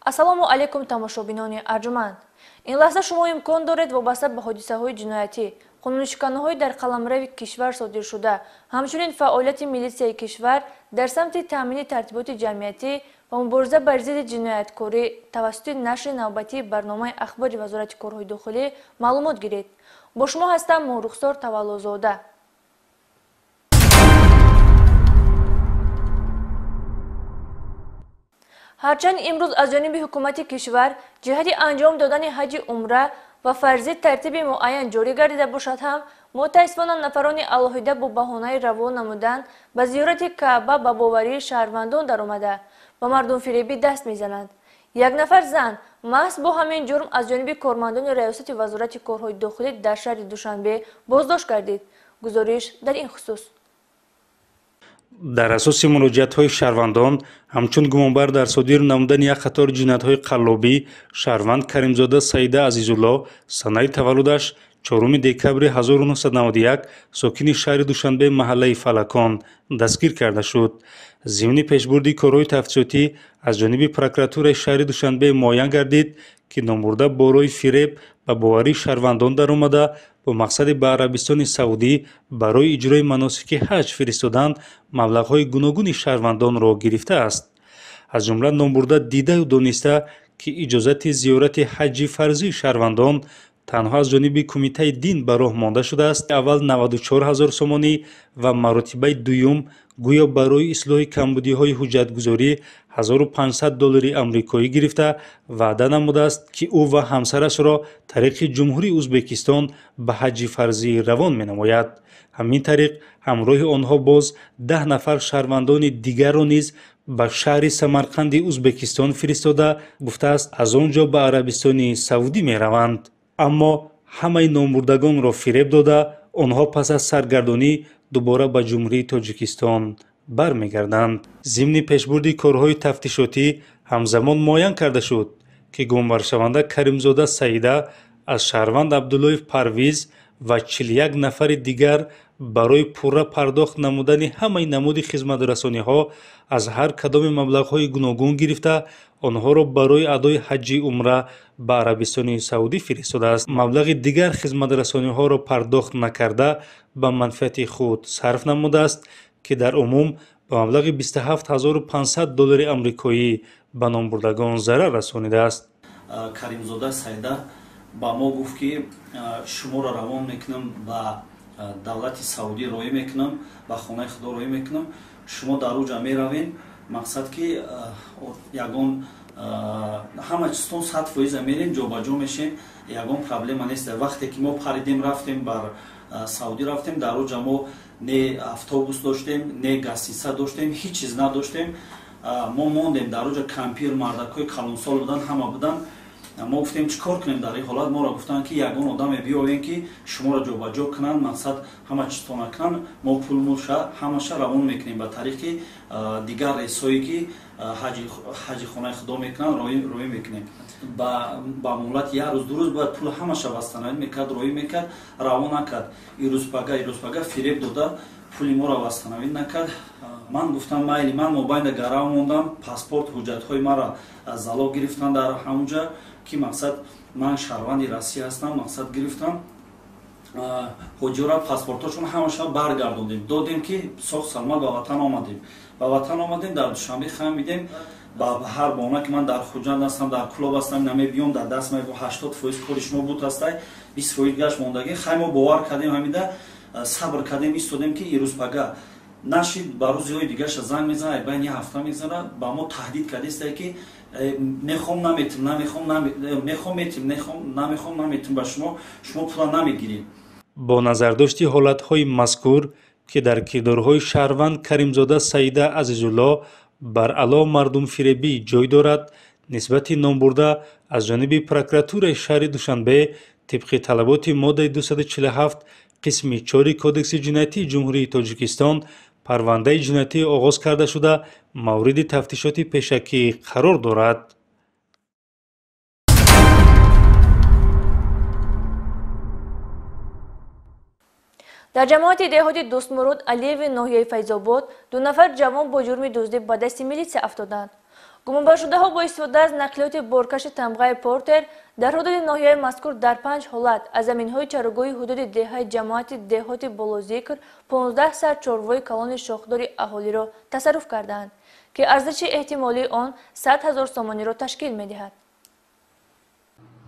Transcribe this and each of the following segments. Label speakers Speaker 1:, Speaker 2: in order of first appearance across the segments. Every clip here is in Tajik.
Speaker 1: Ассалому алайкум, тамошобинони арҷуманд. Ин лаҳза шумо имкон доред вобаста ба ҳодисаҳои ҷиноятӣ, қонуншиканиҳои дар қаламрави кишвар содиршуда, ҳамчунин фаъолияти милитсияи кишвар дар самти таъмини тартиботи ҷамъиятӣ ва мубориза бар зидди ҷинояткорӣ тавассути нашри навбатии барномаи ахбори Вазорати корҳои дохилӣ маълумот гиред. Бо шумо ҳастам Моҳрухсор Таваллозода. Ҳарчанд имрӯз аз ҷониби ҳукумати кишвар ҷиҳати анҷом додани ҳаҷи умра ва фарзӣ тартиби муайян ҷорӣ гардида бошад ҳам, мутаассифона нафарони алоҳида бо баҳонаи равон намудан ба зиёрати Каъба ба боварии шаҳрвандон даромада ба мардумфиребӣ даст мезананд. Як нафар зан маҳз бо ҳамин ҷурм аз ҷониби кормандони раёсати Вазорати корҳои дохилӣ дар шаҳри Душанбе боздошт гардид. Гузориш дар ин хусус.
Speaker 2: Дар асоси муроҷиатҳои шаҳрвандон ҳамчун гумонбар дар содир намудани як қатор ҷиноятҳои қаллобӣ шаҳрванд Каримзода Саида Азизулло, санаи таваллудаш 4 декабри 1991, сокини шаҳри Душанбе, маҳаллаи Фалакон дастгир карда шуд. Зимни пешбурди корҳои тафтишотӣ аз ҷониби прокуратураи шаҳри Душанбе муайян гардид, ки номбурда бо роҳи фиреб ба боварии шаҳрвандон даромада бо мақсади ба Арабистони Саудӣ барои иҷрои маносики ҳаҷ фиристодан маблағҳои гуногуни шаҳрвандонро гирифтааст. Аз ҷумла номбурда дидаю дониста, ки иҷозати зиёрати ҳаҷи фарзии шаҳрвандон танҳо аз ҷониби Кумитаи дин ба роҳ монда шудааст, аввал 94 ҳазор сомонӣ ва маротибаи дуюм гӯё барои ислоҳи камбудиҳои ҳуҷҷатгузорӣ 1500 доллари амрикоӣ гирифта ваъда намудааст, ки ӯ ва ҳамсарашро тариқи Ҷумҳурии Ӯзбекистон ба ҳаҷи фарзӣ равон менамояд. Ҳамин тариқ ҳамроҳи онҳо боз 10 нафар шаҳрвандони дигарро низ ба шаҳри Самарқанди Ӯзбекистон фиристода гуфтааст, аз он ҷо ба Арабистони Саудӣ мераванд. Аммо ҳамаи номбурдагонро фиреб дода, онҳо пас аз саргардонӣ дубора ба Ҷумҳурии Тоҷикистон бармегарданд. Зимни пешбурди корҳои тафтишотӣ ҳамзамон муайян карда шуд, ки гумонбаршаванда Каримзода Саида аз шаҳрванд Абдуллоев Парвиз ва 41 нафари дигар барои пурра пардохт намудани ҳамаи намуди хизматрасониҳо аз ҳар кадоми маблағҳои гуногун гирифта онҳоро барои адои ҳаҷи умра ба Арабистони Саудӣ фиристодааст. Маблағи дигар хизматрасониҳоро пардохт накарда ба манфиати худ сарф намудааст, ки дар умум ба маблағи 27 500 доллари амрикоӣ ба номбурдагон зарар расонидааст.
Speaker 3: Каримзода Сайда ба мо гуфт, ки шуморо равон мекунам, ба давлати Саудӣ роҳӣ мекунам, ба хонаи худо роҳӣ мекунам, шумо дар уҷа меравен, мақсад ки ягон ҳама чизтон 100% мерем, ҷобаҷо мешем, ягон проблема нест. Вақте ки мо паридем, рафтем, бар Саудӣ рафтем, дар уҷа мо не автобус доштем, не гостиница доштем, ҳеҷ чиз надоштем. Мо мондем дар уҷа, кампир, мардакҳои калонсол буданд, ҳама буданд. Мо гуфтем, чӣ кор кунем дар ин ҳолат? Моро гуфтанд, ки ягон одаме биёвем, ки шуморо ҷобаҷо кунанд, мақсад ҳама чизтона кунанд, мо пулмулша ҳамаша равон мекунем ба тариқи дигар рейсҳое, ки ҳаҷи хонаи худо мекунанд, роҳӣ мекунем. Ба муҳлати як рӯз, 2 рӯз бояд пул ҳамаша восстановить мекард, роҳӣ мекард, равон накард. Ирӯзпага, ирӯзпага фиреб дода, пули моро восстановить накард. Ман гуфтам, майли, ман мобайнда гарав мондам, паспорт, ҳуҷҷатҳои маро залог гирифтанд дар ҳамунҷа, ки мақсад ман шаҳрванди Россия ҳастам, мақсад гирифтам. Ҳоҷиёра паспортҳошон ҳамаша баргардондем, додем, ки соғ саломат ба ватан омадем. Ба ватан омадем, дар Душанбе хамидем. Ба ҳар баҳона ки ман дар Хуҷанд ҳастам, дар Кӯлоб ҳастам, намебиём, дар даст 80% кори шумо буд ҳастай, 20% гашт мондагӣ. Хай, мо бовар кардем, ҳамида сабр кардем, истодем, ки ирӯзпага нашид, ба рӯзиҳои дигарша занг мезанад, байни як ҳафта мегзара, ба мо таҳдид кардистае, ки мехом наметим, намехом, мехом метим, намехом наметим ба шумо, шумо пула намегиред.
Speaker 2: Бо назардошти ҳолатҳои мазкур, ки дар кирдорҳои шаҳрванд Каримзода Саида Азизулло бар ало мардумфиребӣ ҷой дорад, нисбати номбурда аз ҷониби прокуратураи шаҳри Душанбе тибқи талаботи моддаи 247 қисми 4 Кодекси ҷиноятии Ҷумҳурии Тоҷикистон парвандаи ҷиноятӣ оғоз карда шуда, мавриди тафтишоти пешакӣ қарор дорад.
Speaker 1: Дар ҷамоати деҳоти Дӯстмуруд Алиеви ноҳияи Файзобод ду нафар ҷавон бо ҷурми дуздӣ ба дасти милитсия афтоданд. Гумонбаршудаҳо бо истифода аз нақлиёти боркаши тамғаи Портер дар ҳудуди ноҳияи мазкур дар 5 ҳолат аз заминҳои чарогоҳи ҳудуди деҳаи ҷамоати деҳоти Болозикр 15 сар чорвои калони шохдори аҳолиро тасарруф кардаанд, ки арзиши эҳтимолии он 100 000 сомониро ташкил медиҳад.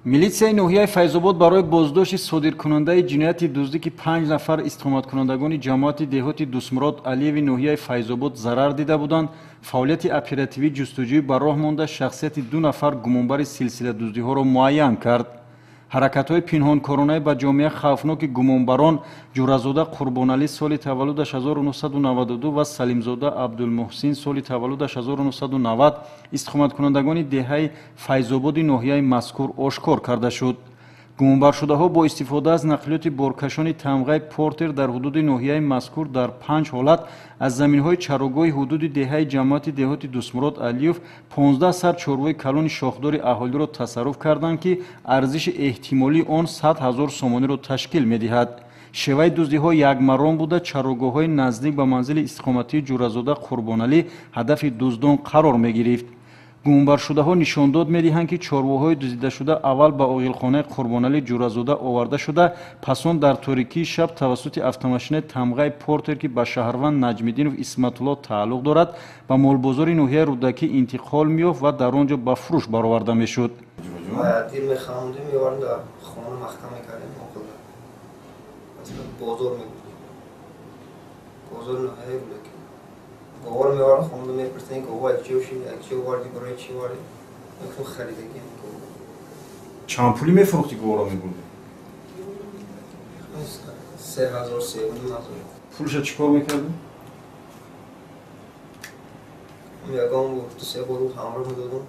Speaker 4: Милитсияи ноҳияи Файзобод барои боздошти содиркунандаи ҷинояти дуздӣ, ки 5 нафар истиқоматкунандагони ҷамоати деҳоти Дустмурод Алиеви ноҳияи Файзобод зарар дида буданд, фаъолияти оперативӣ ҷустуҷӯӣ ба роҳ монда шахсияти 2 нафар гумонбари силсиладуздиҳоро муайян кард. Ҳаракатҳои пинҳонкоронаи ба ҷомеа хавфноки гумонбарон Ҷуразода Қурбоналӣ соли таваллудаш 1992 ва Салимзода Абдулмуҳсин соли таваллудаш 1990 истиқоматкунандагони деҳаи Файзободи ноҳияи мазкур ошкор карда шуд. Гумонбаршудаҳо бо истифода аз нақлиёти боркашони тамғаи Портер дар ҳудуди ноҳияи мазкур дар 5 ҳолат аз заминҳои чарогоҳи ҳудуди деҳаи ҷамоати деҳоти Дустмурод Алиев 15 сар чорвои калони шохдори аҳолиро тасарруф карданд, ки арзиши эҳтимолии он 100 000 сомониро ташкил медиҳад. Шеваи дуздиҳо якмаррон буда, чарогоҳҳои наздик ба манзили истиқоматии Ҷуразода Қурбоналӣ ҳадафи дуздон қарор мегирифт. Гумонбаршудаҳо нишондод медиҳанд, ки чорвоҳои дуздидашуда аввал ба оғилхонаи Қурбоналӣ Ҷуразода оварда шуда, пас он дар торикии шаб тавассути автомошинаи тамғаи Портер, ки ба шаҳрванд Наҷмиддинов Исматулло тааллуқ дорад, ба молбозори ноҳияи Рӯдакӣ интиқол меёфт ва дар он ҷо ба фурӯш бароварда мешуд.
Speaker 5: Говор меоварам, хонда мепурсем, говор як чӣ шид, як чӣ овардӣ, барои чӣ овардӣ? Мегуфтам харидагӣ.
Speaker 4: Чанд пулӣ мефурӯхтӣ говоро мебурдӣ?
Speaker 5: 3000, 3500.
Speaker 4: Пулша чӣ кор мекардӣ?
Speaker 5: Ягон бор, ду се бор ҳамроҳ медодам.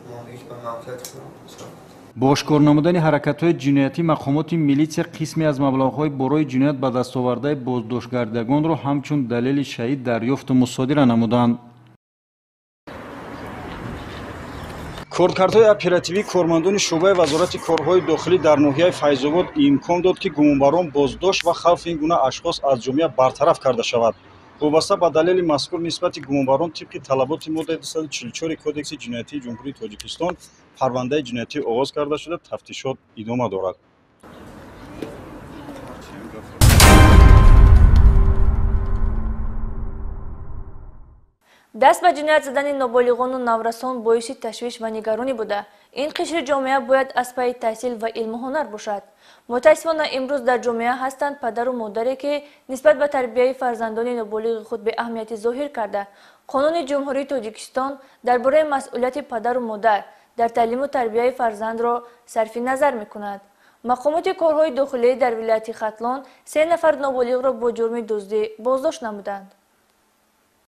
Speaker 5: Ман ҳеҷ ба манфиат худам.
Speaker 4: Бо ошкор намудани ҳаракатҳои ҷиноятӣ мақомоти милитсия қисме аз маблағҳои борои ҷиноят ба дастовардаи боздоштгардагонро ҳамчун далели шаҳид дарёфту мусодира намуданд. Коркардҳои оперативии кормандони шӯъбаи Вазорати корҳои дохилӣ дар ноҳияи Файзобод имкон дод, ки гумонбарон боздошт ва хавфи ин гуна ашхос аз ҷомеа бартараф карда шавад. Вобаста ба далели мазкур нисбати гумонбарон тибқи талаботи моддаи 244 Кодекси ҷиноятии Ҷумҳурии Тоҷикистон парвандаи ҷиноятӣ оғоз карда шуда, тафтишот идома дорад.
Speaker 1: Даст ба ҷиноят задани ноболиғону наврасон боиси ташвиш ва нигаронӣ буда, ин қишри ҷомеа бояд аз пайи таҳсил ва илму ҳунар бошад. Мутаассифона имрӯз дар ҷомеа ҳастанд падару модаре, ки нисбат ба тарбияи фарзандони ноболиғи худ беаҳамиятӣ зоҳир карда, қонуни Ҷумҳурии Тоҷикистон дар бораи масъулияти падару модар дар таълиму тарбияи фарзандро сарфи назар мекунад. Мақомоти корҳои дохилӣ дар вилояти Хатлон 3 нафар ноболиғро бо ҷурми дуздӣ боздошт намуданд.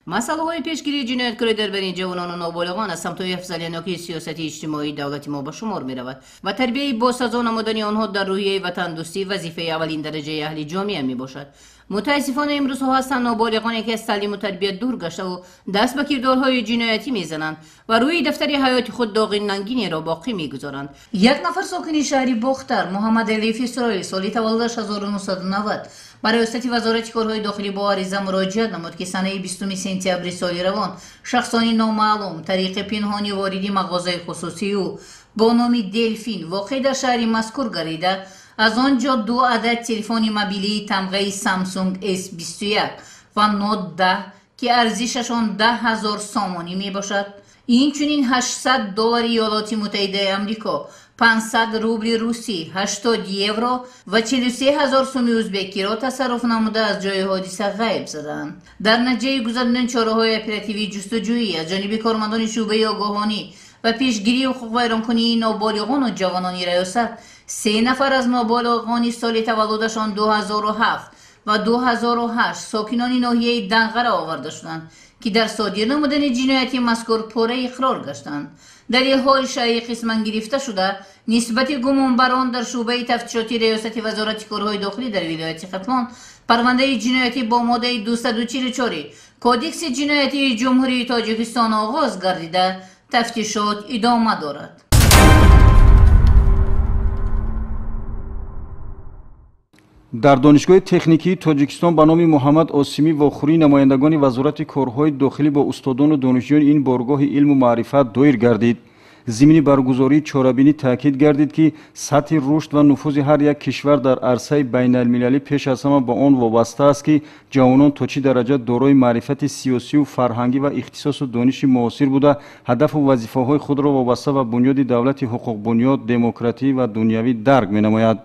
Speaker 6: Масъалаҳои пешгирии ҷинояткорӣ дар байни ҷавонону ноболиғон аз самтҳои афзалиянокии сиёсати иҷтимоии давлати мо ба шумор меравад ва тарбияи босазо намудани онҳо дар рӯҳияи ватандӯстӣ вазифаи аввалин дараҷаи аҳли ҷомеа мебошад. Мутаассифона имрӯзҳо ҳастанд ноболиғоне, ки аз таълиму тарбият дур гаштаву даст ба кирдорҳои ҷиноятӣ мезананд ва рӯи дафтари ҳаёти худ доғи нангинеро боқӣ мегузоранд. Як нафар сокини шаҳри Бохтар Муҳаммадалиев Исроил соли таваллудаш 1990 ба раёсати Вазорати корҳои дохилӣ бо ариза муроҷиат намуд, ки санаи 20 сентябри соли равон шахсони номаълум тариқи пинҳонӣ вориди мағозаи хусусии ӯ бо номи Делфин воқеъ дар шаҳри мазкур гардида, аз он ҷо 2 адад телефони мобилии тамғаи Samsung S21 ва Note 10, ки арзишашон 10 000 сомонӣ мебошад, инчунин 800 доллари Иёлоти Муттаҳидаи Амрико, 500 рубли русӣ, 80 евро ва 43 000 суми узбекиро тасарруф намуда аз ҷои ҳодиса ғайб заданд. Дар натиҷаи гузарондани чораҳои оперативии ҷустуҷӯӣ аз ҷониби кормандони шӯъбаи огоҳонӣ ва пешгирии ҳуқуқвайронкунии ноболиғону ҷавонони раёсат, 3 нафар аз ноболиғони соли таваллудашон 2007 ва 2008 сокинони ноҳияи Данғара оварда шуданд, ки дар содир намудани ҷинояти мазкур пурра иқрор гаштанд. Далелҳои шаъӣ қисман гирифта шуда, нисбати гумонбарон дар шӯъбаи тафтишоти раёсати Вазорати корҳои дохилӣ дар вилояти Хатлон парвандаи ҷиноятӣ бо моддаи 244 Кодекси ҷиноятии Ҷумҳурии Тоҷикистон оғоз гардида, тафтишот идома дорад.
Speaker 4: Дар Донишгоҳи техникии Тоҷикистон ба номи Муҳаммад Осимӣ вохӯрии намояндагони Вазорати корҳои дохилӣ бо устодону донишҷӯёни ин боргоҳи илму маърифат доир гардид. Зимни баргузории чорабинӣ таъкид гардид, ки сатҳи рушд ва нуфузи ҳар як кишвар дар арсаи байналмилалӣ пеш аз ҳама ба он вобаста аст, ки ҷавонон то чӣ дараҷа дорои маърифати сиёсию фарҳангӣ ва ихтисосу дониши муосир буда, ҳадафу вазифаҳои худро вобаста ба бунёди давлати ҳуқуқбунёд, демократӣ ва дунявӣ дарк менамояд.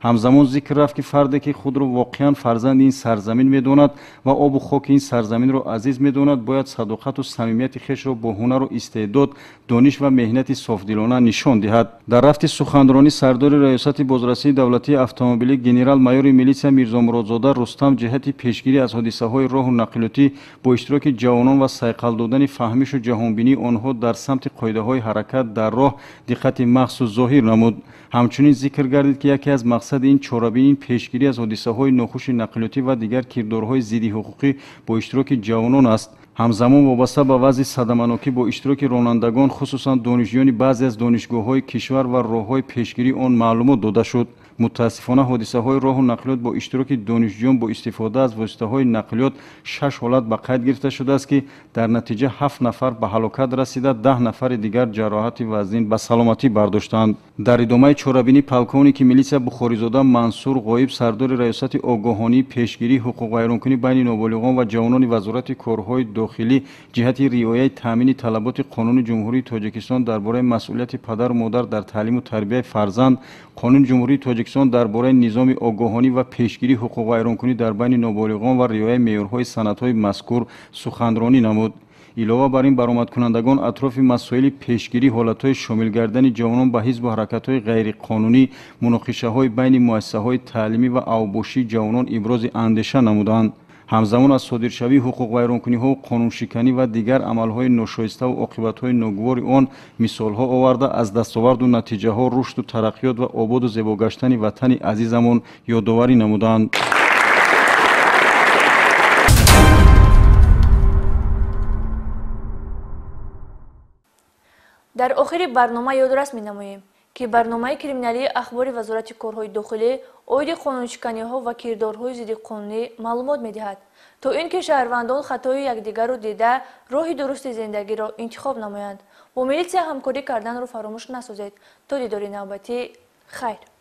Speaker 4: Ҳамзамон зикр рафт, ки фарде ки худро воқеан фарзанди ин сарзамин медонад ва обу хоки ин сарзаминро азиз медонад, бояд садоқату самимияти хешро бо ҳунару истеъдод, дониш ва меҳнати софдилона нишон диҳад. Дар рафти суханронӣ сардори Раёсати бозрасии давлатии автомобилӣ генерал-майори милитсия Мирзомуродзода Рустам ҷиҳати пешгирӣ аз ҳодисаҳои роҳу нақлиётӣ бо иштироки ҷавонон ва сайқал додани фаҳмишу ҷаҳонбинии онҳо дар самти қоидаҳои ҳаракат дар роҳ диққати махсус зоҳир намуд. Ҳамчунин зикр гардид, ки яке аз мақсади ин чорабинӣ пешгирӣ аз ҳодисаҳои нохуши нақлиётӣ ва дигар кирдорҳои зиддиҳуқуқӣ бо иштироки ҷавонон аст. Ҳамзамон вобаста ба вазъи садаманокӣ бо иштироки ронандагон, хусусан донишҷӯёни баъзе аз донишгоҳҳои кишвар ва роҳҳои пешгирии он маълумот дода шуд. Мутаассифона, ҳодисаҳои роҳу нақлиёт бо иштироки донишҷӯён бо истифода аз воситаҳои нақлиёт 6 ҳолат ба қайд гирифта шудааст, ки дар натиҷа 7 нафар ба ҳалокат расида, 10 нафари дигар ҷароҳати вазнин ба саломатӣ бардоштанд. Дар идомаи чорабинӣ полковники милитсия Бухоризода Мансур Ғоиб, сардори Раёсати огоҳонии пешгирии ҳуқуқвайронкунӣ байни ноболиғон ва ҷавонони Вазорати корҳои дохилӣ ҷиҳати риояи таъмини талаботи Қонуни Ҷумҳурии Тоҷикистон дар бораи масъулияти падару модар дар таълиму тарбияи фарзанд, Қонуни Ҷумҳурии Тоҷикистон дар бораи низоми огоҳонӣ ва пешгирии ҳуқуқвайронкунӣ дар байни ноболиғон ва риояи меъёрҳои санадҳои мазкур суханронӣ намуд. Илова бар ин, баромадкунандагон атрофи масоили пешгирии ҳолатҳои шомил гардани ҷавонон ба ҳизбу ҳаракатҳои ғайриқонунӣ, муноқишаҳои байни муассисаҳои таълимӣ ва авбошии ҷавонон ибрози андеша намуданд. Ҳамзамон аз содиршавии ҳуқуқвайронкуниҳо, қонуншиканӣ ва дигар амалҳои ношоиставу оқибатҳои ногувори он мисолҳо оварда, аз дастоварду натиҷаҳо, рушду тараққиёт ва ободу зебо гаштани ватани азизамон ёдоварӣ намуданд.
Speaker 1: Дар охири барнома ёдрас менамоем, ки барномаи криминалии ахбори Вазорати корҳои дохилӣ оиди қонуншиканиҳо ва кирдорҳои зиддиқонунӣ маълумот медиҳад, то ин ки шаҳрвандон хатои якдигарро дида роҳи дурусти зиндагиро интихоб намоянд. Бо милитсия ҳамкорӣ карданро фаромӯш насозед. То дидори навбатӣ, хайр.